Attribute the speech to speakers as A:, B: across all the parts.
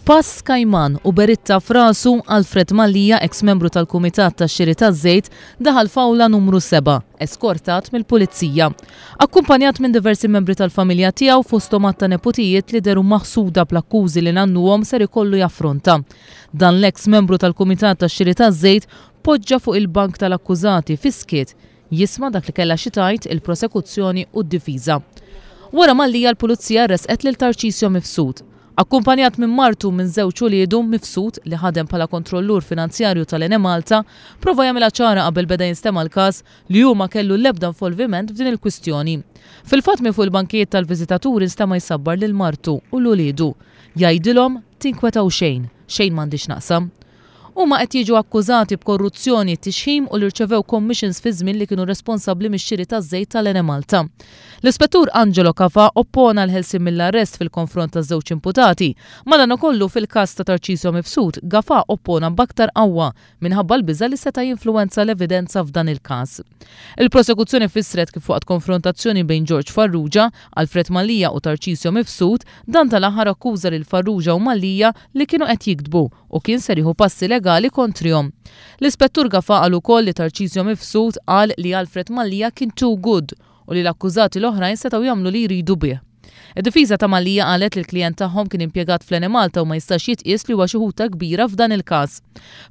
A: B'pass kajman u beritta f'rasu, Alfred Mallia, eks membru tal-Kumitat tax-Xiri taż-Żejt, daħal f'awla numru sebgħa, eskortat mill-Pulizija. Akkumpanjat minn diversi membri tal-familja tiegħu fosthom għadd ta' neputijiet li dehru maħsuda bl-akkużi li nannuhom ser ikollu jaffronta. Dan l-eks membru tal-Kumitat tax-Xiri taż-Żejt poġġa fuq il-bank tal-akkużati fis-skiet jisma' dak li kellha xi tgħid il-prosekuzzjoni u d-difiża. Wara Mallia l-Pulizija ressqet lil Tarcisio Mifsud. Akkumpanjat minn martu u minn żewġ uliedu, Mifsud, li ħadem bħala kontrollur finanzjarju tal-Enemalta, prova jagħmilha ċara qabel beda jinstema' l-każ li hu ma kellu l-ebda involviment f'din il-kwistjoni. Fil-fatt minn fuq il-bankijiet tal-viżitaturi nstema' jsabbar lil martu u 'l uliedu. Jgħidilhom, Tinkwetaw xejn, xejn m'għandi x'naqsam. Huma qed jiġu akkużati b'korruzzjoni, tixħim u li rċevew commissions fi żmien li kienu responsabbli mix-xiri taż-żejt tal-Enemalta. L-Ispettur Angelo Cafà oppona l-ħelsien mill-arrest fil-konfront taż-żewġ imputati. Madanakollu, fil-każ ta' Tarcisio Mifsud, Gafà oppona b'aktar qawwa minħabba l-biża' li seta' jinfluwenza l-evidenza f'dan il-każ. Il-prosekuzzjoni fissret kif waqt konfrontazzjoni bejn George Farrugia, Alfred Mallia u Tarcisio Mifsud, dan tal-aħħar akkuża lil Farrugia u Mallia li kienu qed jigdbu u kien ser jieħu passi legali kontrihom. L-Ispettur Gafà qal ukoll li Tarcisio Mifsud qal li Alfred Mallia kien too good u li l-akkużati l-oħrajn setgħu jagħmlu li jridu bih. Id-difiża ta' Mallia qalet li l-klijent tagħhom kien impjegat fl-Enemalta u ma jistax jitqies li huwa xi ħuta kbira f'dan il-każ.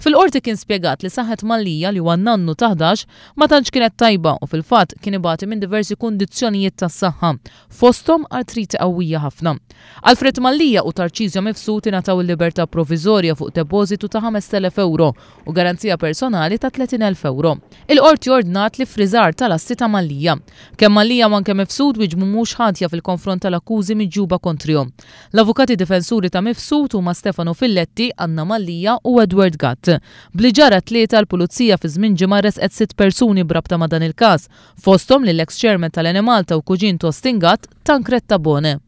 A: Fil-Qorti kien spjegat li saħħet Mallia, li huwa nannu ta' 11, ma tantx kienet tajba u fil-fatt kien ibati minn diversi kundizzjonijiet tas-saħħa, fosthom artrite qawwija ħafna. Alfred Mallia u Tarcisio Mifsud ingħataw il-libertà proviżorja fuq depożitu ta' 5,000 ewro u garanzija personali ta' 30,000 ewro. Il-Qorti ordnat l-iffriżar tal-assi ta' Mallia. Kemm Mallia u anke Mifsud wieġbu mhux ħatja fil-konfront tal-akkużi miġjuba kontrihom. L-avukati difensuri ta' Mifsud huma Stefano Filletti, Anna Mallia u Edward Gatt. B'li ġara t-Tlieta, l-Pulizija fi żmien ġimgħa ressqet sitt persuni b'rabta ma' dan il-każ, fosthom lill-eks chairman tal-Enemalta u kuġin t'Austin Gatt, Tancred Tabone.